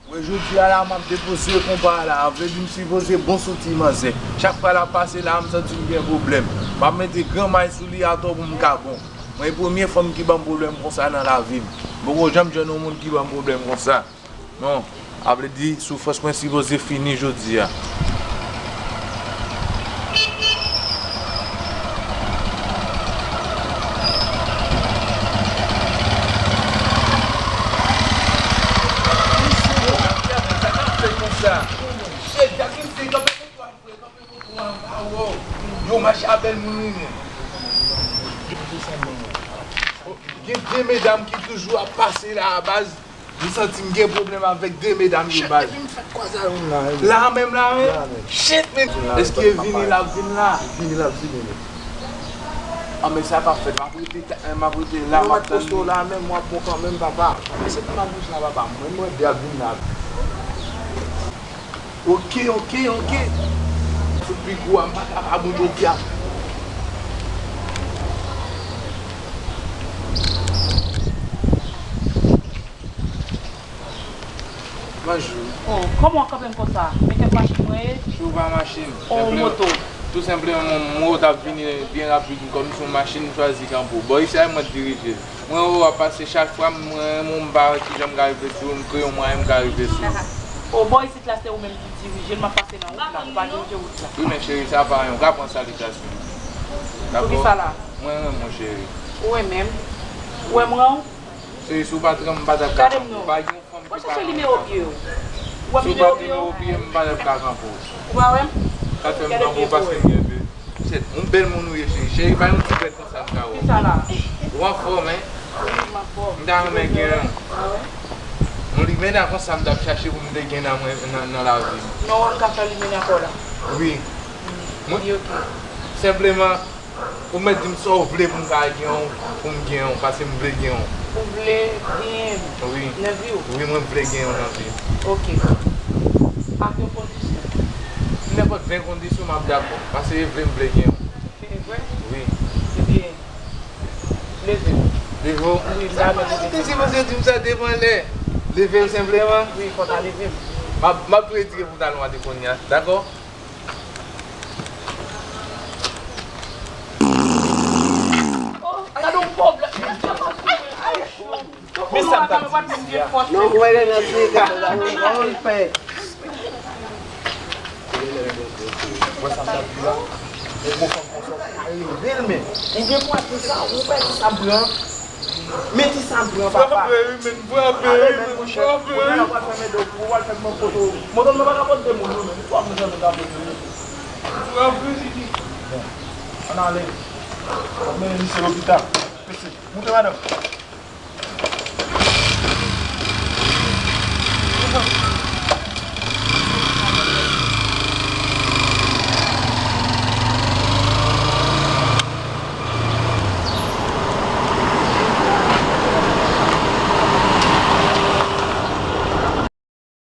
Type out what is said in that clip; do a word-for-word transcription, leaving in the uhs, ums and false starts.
Mwen jodi a la, m ap depoze konpa a la. Vle di m sipoze bon sou ti manzè. Chak fwa l ap pase la, m santi m gen pwoblèm. M ap mete gran may sou li atò pou m ka bon. Mwen, e premye fanm ki ban m pwoblèm konsa nan lavi m. M poko janm jwenn yon moun ki ban m pwoblèm konsa. Non, a vle di, soufrans mwen sipoze fini jodi a. Yo mache avè l moun wi men. Gen de medam ki toujou ap pase la a baz. M santi m gen pwoblèm avèk de medam yo baz. Chèt, epi m fèk kwaze a youn la, wi. La menm la, wi. La menm. Shit, men. Èske vini l ap vin la? Vini l ap vini, men. Ah, men sa p ap fèt. M ap rete ta-, m ap rete la, m ap tann li. Poste w la menm, w ap bon kanmenm, papa. Mwen se pou m ap bouj la, papa. Mwen, mwen, de ap vin la. Ok, ok, ok. Sou pi gwo a, m pa ka pa bout obya. Bonjou. Oh, kòman w kanpe m konsa? Men kèk machin mwen ye? Chou pa machin. Oh, moto. Tou senpleman, mwen, mwen, mwen t ap vini byen rapid, kòm se yon machin, m chwazi kanpe w. Bò isi a, mwen dirije. Mwen wè w ap pase chak fwa, mwen renmen w, m pa wè kijan m ka rive sou ou, m kreye yon mwayen m ka rive sou ou. O, bò isit la, se ou menm ki dirije l, m ap pase nan wout la, ou pa dirije wout la. Wi, men cheri, sa pa anyen, w ka pran salitasyon. Dakò? Poukisa la? Mwen renmen w, cheri. Ou renmen m? Ou wè m ran w? Cheri, si w pa t renmen m, m pa t ap ka pran w. Pa gen yon fanm ki pa renmen m. Gade m non. Mwen chèche nimewo pye w. Ou wè m nimewo pye w? Si w pa t nimewo pye m, m pa t ap ka pran w. Ou pa wè m? Sa fè m tankou w pase m gen de. Shit, yon bèl moun ou ye, cheri. Cheri, pa yon ti bèl konsa m ka wè w. Kisa la? Ou anfòm, en? Wi, m anfòm. M ta renmen gen yon. Ah wi? Yon limena konsa m t ap chache pou m te gen nan mwen, nan, nan lavi m. Non, ou wè m ka fè limena pa w la? Wi. Mm, wi, ok. Senpleman, ou mèt di m sa w vle pou m ka gen yon, pou m gen yon, paske m vle gen yon. Ou vle gen yon nan vi w? Wi, mwen vle gen yon nan vi m. Ok. Ak yon kondisyon. Nenpòt ven kondisyon, m ap dakò. Paske e vre m vle gen yon. E vre? Wi. Ebyen, leve w. Leve w? Wi, m ta renmen leve. Ou te sipoze di m sa depi anlè. Leve w senpleman? Wi, fò w ta leve m. M ap, m ap tou retire pantalon an de kounye a, dakò? Oh, gade yon pwoblèm. Mesye, sa m t ap di isi a. Non, mwen, lè nan ti kay la, mwen, mwen fè. Wè sa m t ap di la? Yon gwo fanm konsa, ou pa reve l, men. Ou gen pou wè sa, ou wè ki sa m pran. Men ki sa m pran, papa. Frape wi, men, frape wi, men, frape wi. Mwen pral fèmen do, mwen pral fè m pran foto. Moto m nan pa ka pote moun, non, men. Ou pa konn jan nou ka pote moun. Frape wi. Bon, ann ale. Mwen mennen misye lopital. Mesye, moute madanm.